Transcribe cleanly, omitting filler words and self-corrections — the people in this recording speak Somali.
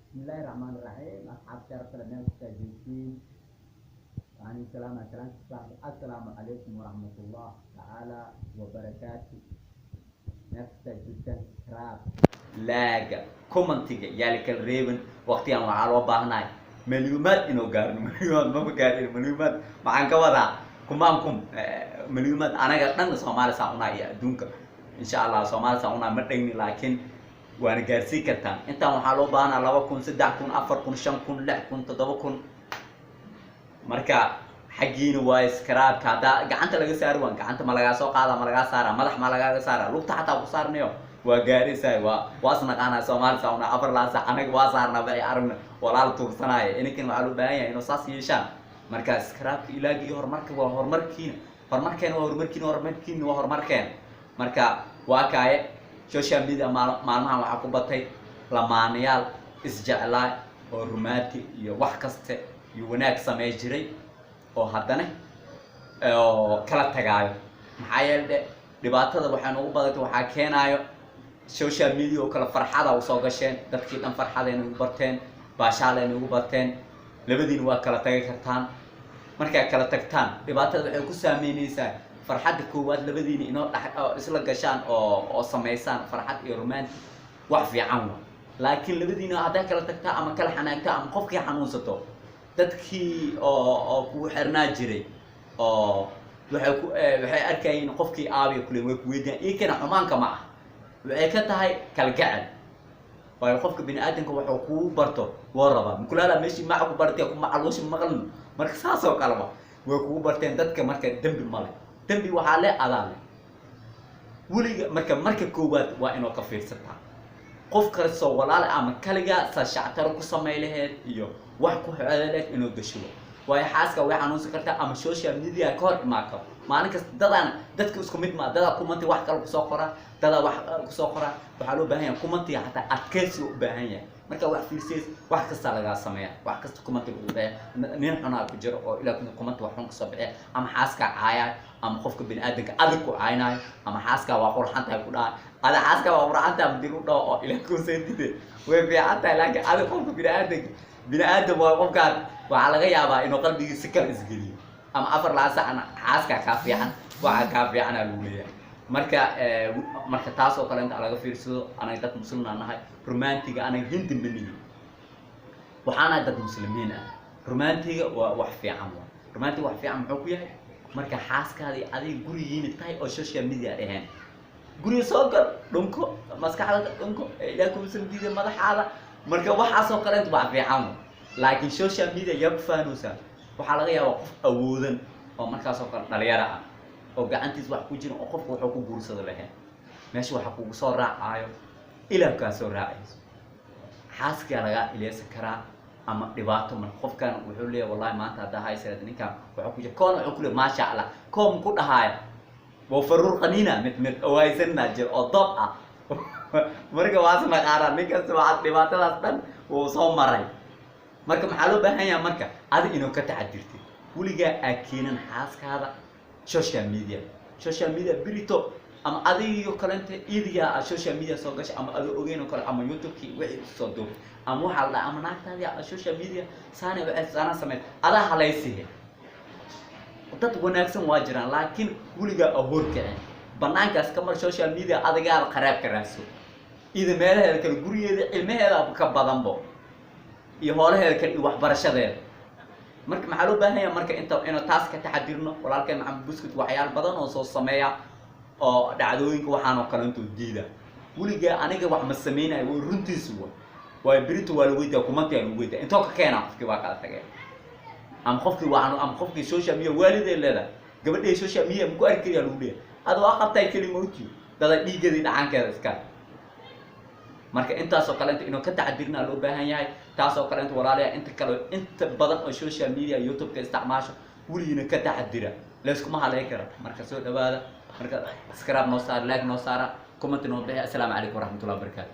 Bismillaahi raxmaani raxiim. Asxaab sharafta leh, meel kastaa joogtiin, waxaan idin salaamaya salaanta Islaamka: assalaamu calaykum waraxmatullah tacaala wabarakaatu. Meel kastaa joogtaan, subscribe, like-ga, commentiga yaa la kala reebin. Waqtigan waxaa loo baahanahay malyuumaad inuu gaarno. Malyuumaad mama gaarin. Malyuumaad maxaan ka wadaa? Kumaan kum malyuumaad anaga dhan Soomaali saan unahay iyo adduunka, insha Allah. Soomaali saan unahay ma dhegni, laakiin waana gaarsiin kartaan. Intaan waxaa loo baahanaa 2000, 3000, 4000, 5000, 6000, 7000. Marka xaggiina waa subscribe-ka. Haddaa gacanta laga saari, waan gacanta ma lagaa soo qaada, ma lagaa saara, madax ma lagaaga saara, lugta xataa ku saarnayo, waa gaaraysaay. Waa isnaqaanaa Soomaali sauna afar laa sac anaga waa saarnaa bay aragna walaal tuugsanaya. Ininkan waxaa loo baahan yahay inuu saas yeeshaan. Marka subscribe-ka, like-ga iyo horumarka waa horumarkiina, horumarkeena waa horumarkiina, horumarkiina waa horumarkeena. Marka waa kaaye social media maalmahan waxaa ku batay lamaanayaal isjeclaa oo romantic iyo wax kaste iyo wanaag samey jiray oo haddana oo kala tagaayo. Maxaa yeele dhe dhibaatada waxay noogu badatay, waxaa keenaayo social media oo kale. Farxada usoo gasheen dadkii dhan, farxadayna ugu barteen, baashaalayna ugu barteen. Labadiina waa kala tagi kartaan. Markaa kala tagtaan, dhibaatada waxay ku saameyneysaa farxadda koowaad labadiina inoo dhex oo isla gashaan oo samaysaan farxad iyo romantic, wax fiican wa. Laakiin labadiina hadday kala tagtaa ama kala xanaagtaa ama qofkii xanuunsato, dadkii oo kugu xirnaa jiray oo waxay ku waxay arkayeen qofkii aabiya kule, way kuweydiiyaan. Iikana xumaanka ma ah, waxay ka tahay kalgacal. Waayo, qofka bini aadamka wuxuu kugu barto woo rabaa. Mukulaala meeshii maca ku bartay ku macaluushi maqlin. Marka saas oo kaleba way kugu barteen dadka. Marka dembi male, dembi waxaa le adaa le weliga. Marka koowaad waa inuu ka fiirsataa qof kastoo walaal ama kaligaa saa shactaro ku samay laheyd iyo wax ku xeeleed inuu gasho. Waayo, xaaska way xanuunsan kartaa ama social media ka hor imaan karo maalin kasta. Dadaan dadka isku mid maa. Dadaa comment wax kale kusoo qora, dadaa wax kusoo qora. Waxaa loo baahan yahay commentiga xataa adkeysi u baahan yahay. Marka wax fiirsays, wax kasta lagaa sameeya, wax kasta commentiga ugu bixiya. Nin xunaa ku jiro oo ilaa comment wax xun kasoo bixiya, ama xaaskaa caayaayo, ama qofka bini aadamka adig ku caynaayo, ama xaaskaa waa qurxan tahay ku dhahay. Ada xaaskaa waa qurxan tahay madii u dhaho oo ilaa kuusayntide, way fiican tahay. Laakiin adig qofka bini aadamka, bini aadam waa qofkaan, waxaa laga yaabaa inuu qalbigiisa kala isgeliyo ama afar laa sacna xaaskaa kaa fiican, waxaa kaa fiicanaa lagu leeyahay. Marka taas oo kale inta laga fiirsado, anaga dad muslimna nahay, romantiga anaga hindi ma nihin, waxaanahay dad muslimiin ah. Romantiga waa wax fiican. Waa romantiga wax fiican. Muxuu ku yahay? Marka xaaskaadii adiga gurigiina tahay oo social media dheheen, guriga soo gal, dhunko, maskaxda dhunko, ilaah kuusan diiday madaxaada. Marka waxaasoo kale inta wax fiican wa. Laakiin social media yaa ku faanaysaa? Waxaa laga yaabaa qof awoodan oo markaas oo kale dhalinyaro ah oo gacantiis wax ku jira oo qofka wuxuu ku guursado lahayn, meesha waxa kugu soo raacaayo ilaah kaa soo raacayso, xaaskaa lagaa ileysan karaa ama dhibaato. Marka qofkan wuxuu leeyahay: "Wallahi maanta haddaa haysa ninkan wuxuu ku jira." Koona wuxuu ku leeyahay: "Maasha Allah." Koom ku dhahaaya waa faruur qaniina, mid mid oo haysanaa jir oo doob ah. Marka waas naqaanaa, nin kasta waxaa dhibaatadaas dhan wuu soo maray. Marka maxaa loo baahan yahay? Marka adi inuu ka taxadirtid, weligaa aa keenan xaaskaada social media. Social media berito ama adigiyo kalente idigaa aad social media soo gashay ama adoo ogeyn oo kale ama YouTube-kii wixii soo duubtay ama waxaa la dhaha ama naagtaadii aad social media saana waxay saana sameyn, adaa halaysihe. Dad wanaagsan waa jiraan, laakiin weligaa ahoor kicin banaankaas ka mar social media. Adigaada qaraabka raadso ida meelaheeda kale, gurigeeda, ilmaheeda ka badanbo iyo hoolaheeda kale iyo waxbarashadeeda. Marka maxaa loo baahan yahay? Marka inta inuu taas ka taxadirno. Walaalkeen Maxamed Buskut waxyaal badan oo soo sameeya oo dhacdooyinka waxaan oo kale intuu diida, weligaa aniga wax ma sameynayo, way runtiisu wa. Waayo, berito waa lagu weydiya, commentigaa lagu weydiya, intoo ka keenaa qofkii waa kala tageen ama qofkii waa ama qofkii social media waaliday leedahay gabadhay social media maku arki kariyaa lagu leeyahay. Ada waa qabtaa keli mawtiyo dada dhiiggeedii dhacankeeda iska. Marka intaasoo kale inta inuu ka taxadirnaa loo baahan yahay. Taasoo kale inta, walaalayaa, inta kale inta badan oo social media YouTube-ka isticmaasho, weligiina ka taxadira, layskuma halay kara. Marka soo dhawaada. Marka subscribe noo saara, like noo saara, comment noo bixiya. Assalaamu calaykum waraxmatullahi wabarakaatu.